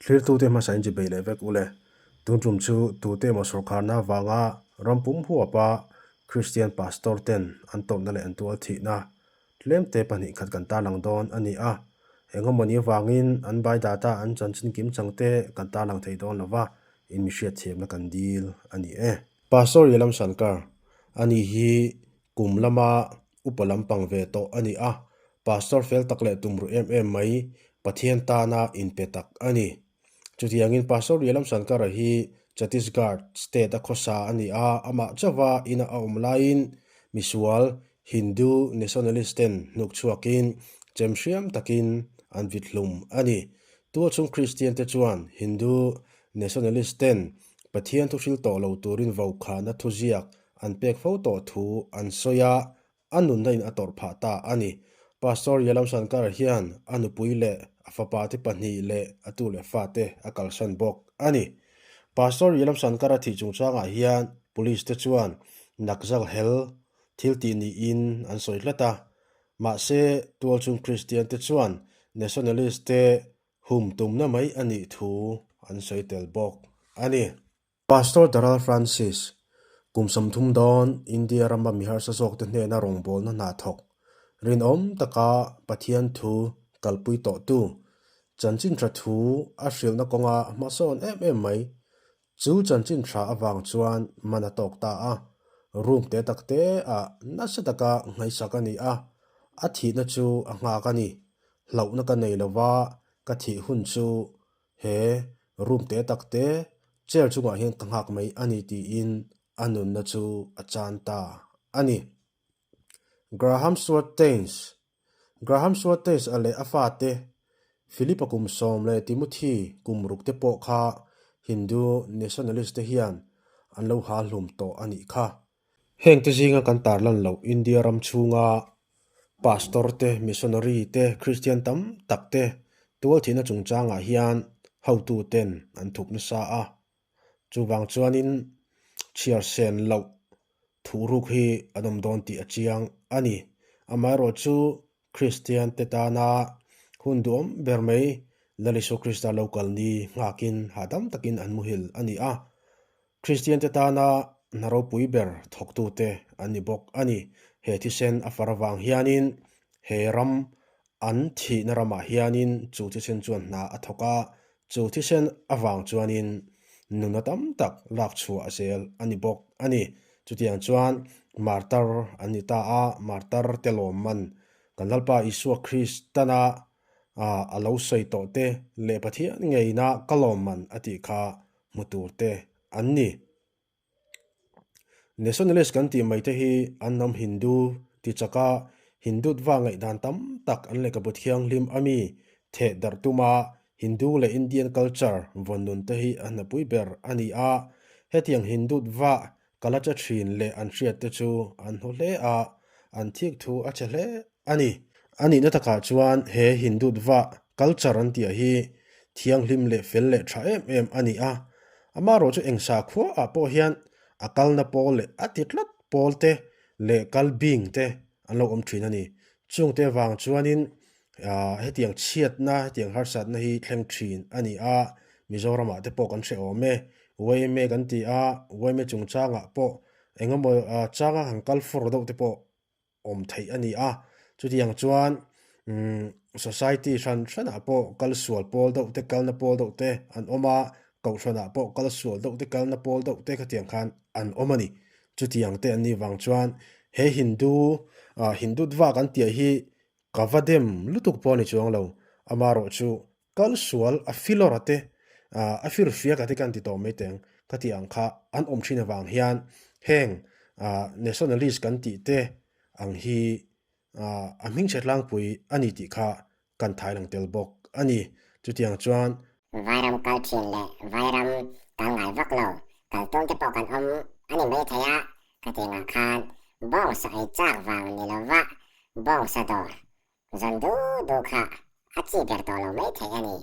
Thlirtute hmasa in chibei leh vek ule. Tun tum chu tute emaw sawrkharna avanga ram pum huapa Kristian Pastor ten an tawrhna leh an tual thihna tlemte pahnih khat kan tarlang dawn a ni a. Engemaw ni avangin an bai data an chanchin kim changte kan tarlang thei dawn lova in mi hriatthiamna kan dil a ni e. Pastor Yelam Shankar, ani hi kum lama upa lampang ve tawh a ni a, Pastor fel tak leh tumruh em em mai Pathian tana inpe tak a ni. Chutiangin Pastor Yelam Shankar-a hi Chhattisgarh state-a khawsa a ni a, amah chauva ina a awm laiin misual Hindu nationalist ten hnuk chhuakin chem hriam takin an vit hlum a ni. Tualchhung Kristian te chuan Hindu nationalist ten Pathian thuhril tawh lo turin vaukhana thuziak an pek fo tawh thu an sawi a, a nunna in a tawrh phah ta a ni. Pastor Yelam Shankar hian a nupui leh a fapa te pahnih leh a tu leh fate a kalsan bawk a ni. Pastor Yelam Shankar a thih chungchangah hian Police te chuan Naxal hel thil tih niin an sawi tlat a, mahse tualchhung Kristian te chuan Nationalist te hum tumna mai a nih thu an sawi tel bawk a ni. Pastor Daral Francis, kum 30 dawn India rama mi harsa zawkte hnena rawngbawlna hna thawk, rinawm taka Pathian thu kalpui tawhtu, chanchin tha thu a hrilhna kawnga hmasawn em em mai, chu chanchin tha avang chuan man a tawk ta a, room te tak te ah nasa taka ngaihsak a ni a, a thihna chu a nghak a ni. Hlauhna ka nei lova ka thih hun chu he room te tak te chair chungah hian ka nghak mai a ni tiin a nunna chu a chan ta a ni. Graham Stuart Taines Graham Stuart Taines a leh a fate Philip-a kum 10 leh Timothy kum 6 te pawh kha Hindu nationalist te hian an lo ha hlum tawh a nih kha. Heng te zinga kan tarlan loh India ram chhunga Pastor te, Missionary te, Kristian tam tak te tualthihna chungchangah hian hotu ten an thup nasa a. Chuvang chuanin chhiar sen loh thuhruk hi an awm dawn tih a chiang a ni. Amaherawhchu Kristian te tana hun duhawm ber mai Lal Isua Krista lo kal ni nghakin hahdam takin an muhil a ni a. Kristian te tana hna ropui ber thawktute an ni bawk a ni. He thisen a far avang hianin he ram an thihna ramah hianin chu thisen chuan hna a thawk a, chu thisen avang chuanin nuna tam tak lak chhuah a zel a ni bawk a ni. Chutiang chuan martar an ni ta a, martar te lawmman kan Lalpa Isua Kristana a lo sawi tawh te leh Pathian ngeina ka lawmman a tih kha hmu tur te an ni. Nationalist kan tih mai te hi an hnam Hindu ti chaka Hindutva ngaihdan tam tak an lehkhabu thianghlim a mi theh darh tuma Hindu leh Indian culture vawn nun te hi a hnapui ber a ni a. Hetiang Hindutva kala che thin leh an hriat te chu an hmu hle a, an thik thu a che hle a ni. A nihna takah chuan he Hindutva culture an tih hi thianghlim leh fel leh tha em em a ni a, amaherawh chu eng sakhuaah pawh hian a kalna pawl leh a ti tlat pawl te leh kal bing te an lo awm thin a ni. Chungte avang chuanin hetiang chhiatna, hetiang harsatna hi thleng thin a ni a, Mizoramah te pawh kan hre awm e. Yma kan ti a, yma chungchangah pawh engemaw changa han kal fur deuh te pawh awm theih a ni a, chutiang chuan society hran hranah pawh kal sual pawl deuh te kalna pawl deuh te an awm a, kohhranah pawh kal sual deuh te kalna pawl deuh te khatiang khan an awm a ni. Chutiang te an nih vang chuan he Hindu ah Hindutva kan tih hi ka va dem lutuk pawh a ni chuang lo, amaherawhchu Kal sual a filawr a te, a firfiak a te kan ti tawh mai teng ka tih ang kha an awm thin avang hian heng nationalist kan tih te ang hi a hmingchhe tlangpui a ni tih kha kan thai lang tel bawk a ni. Chutiang chuan. Vairam kal thin leh vairam kal ngai vak lo kal tum te pawh kan awm a ni mai thei a, khatiangah khan bawngsa ei chak vang ni lova bawngsa dawr Zan du du kha a chi ber tawh lo mai thei a ni.